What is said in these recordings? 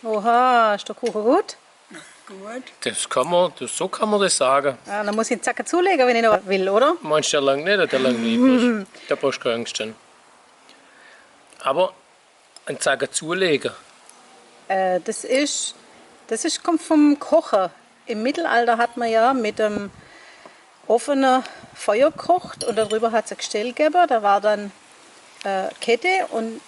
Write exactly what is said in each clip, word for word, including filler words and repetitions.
Oha, ist der Kuchen gut? Gut. Das kann man, das, so kann man das sagen. Ja, dann muss ich einen Zacken zulegen, wenn ich noch will, oder? Meinst du, der langt nicht, der langt nicht? Da brauchst du keine Angst haben. Aber einen Zacken zulegen. Äh, das ist, das ist, kommt vom Kochen. Im Mittelalter hat man ja mit dem offenen Feuer gekocht und darüber hat es ein Gestell gegeben. Da war dann äh, Kette und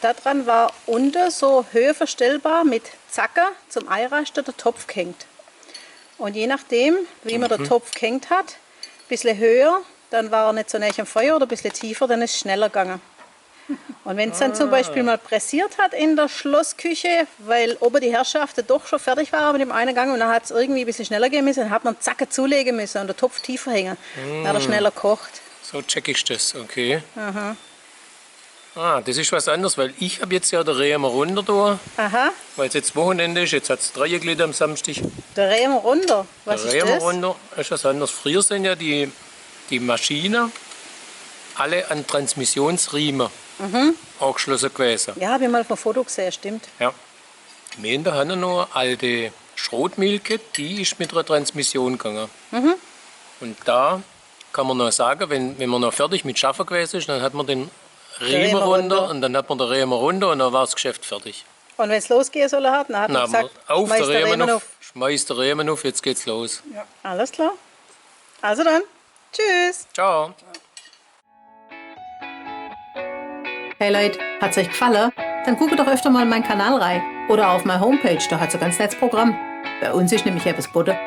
da dran war unten so höhenverstellbar mit Zacken zum Einrasten der Topf gehängt. Und je nachdem, wie man den Topf gehängt hat, ein bisschen höher, dann war er nicht so nah am Feuer oder ein bisschen tiefer, dann ist es schneller gegangen. Und wenn es dann zum Beispiel mal pressiert hat in der Schlossküche, weil oben die Herrschaften doch schon fertig waren mit dem einen Gang und dann hat es irgendwie ein bisschen schneller gehen müssen, dann hat man Zacken zulegen müssen und den Topf tiefer hängen. Dann hat er schneller gekocht. So check ich das, okay. Aha. Ah, das ist was anderes, weil ich habe jetzt ja den Rehmer runter da. Aha. Weil es jetzt Wochenende ist, jetzt hat es drei Glieder am Samstag. Der Rehmer runter? Was ist das? Der Rehmer runter ist was anderes. Früher sind ja die, die Maschinen alle an Transmissionsriemen angeschlossen gewesen. Ja, habe ich mal auf einem Foto gesehen, stimmt. Ja. Wir haben da noch eine alte Schrotmilke, die ist mit einer Transmission gegangen. Und da kann man noch sagen, wenn, wenn man noch fertig mit Schaffen gewesen ist, dann hat man den Riemen runter und dann hat man den Riemen runter und dann war das Geschäft fertig. Und wenn es losgehen soll, hat, dann hat man gesagt, auf, schmeiß den Riemen auf, schmeiß den Riemen auf, jetzt geht es los. Ja. Alles klar. Also dann, tschüss. Ciao. Hey Leute, hat es euch gefallen? Dann guckt doch öfter mal in meinen Kanal rein oder auf meine Homepage, da hat es ein ganz nettes Programm. Bei uns ist nämlich etwas geboten.